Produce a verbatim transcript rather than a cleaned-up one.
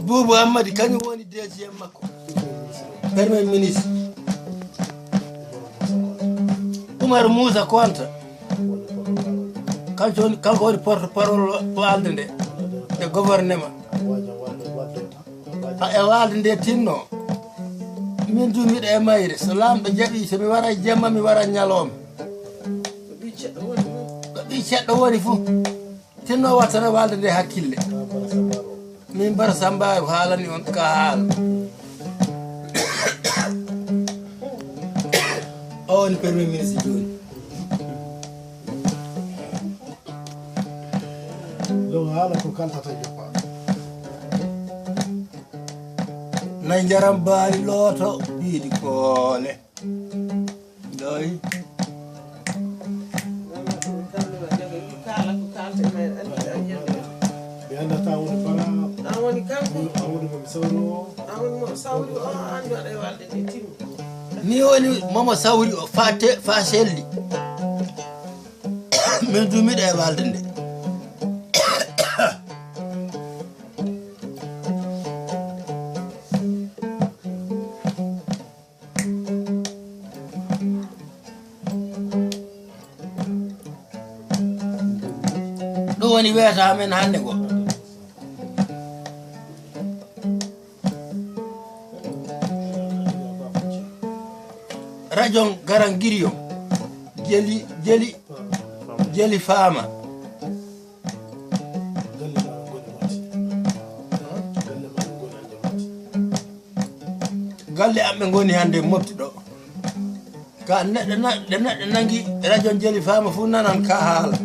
Boubou Hammadi, kañum woni deuxième makko, premier ministre. Oumar Moussa Konta, kanko woni, kanko woni porte parole waalde nde, nde gouvernement. A, e waalde nde tinno. Min du miɗo e mayre, so laamɗo jaɓi, so mi wara jemma, mi wara ñalawma. Ko ɓii ceɗɗo woni fof. Tinno wattana waalde nde hakkille. Min Bara Samba haalani on ka haala. O woni premier ministre jooni. Ɗum haala ko kaltata joppa. Na njaram baali looto biidi koole. Ɗoy. Ɓe annda ta woni bara. An woni kanko. An woni mo mi sawri o. An woni mo sawri o, an waɗa e walde nde timmi. Mi woni momo sawri o, fa te-, fa selli. Min du miɗo e walde nde. Ɗum woni weeta amen hannde ngo. Rajon Garangiriyo, jeli, jeli, jeli faama. Galle am ɓe ngoni hannde mofti ɗo. Ka neɗɗo na-, ɗo neɗɗo nangi rajon jeli faama fof nanan ka haala.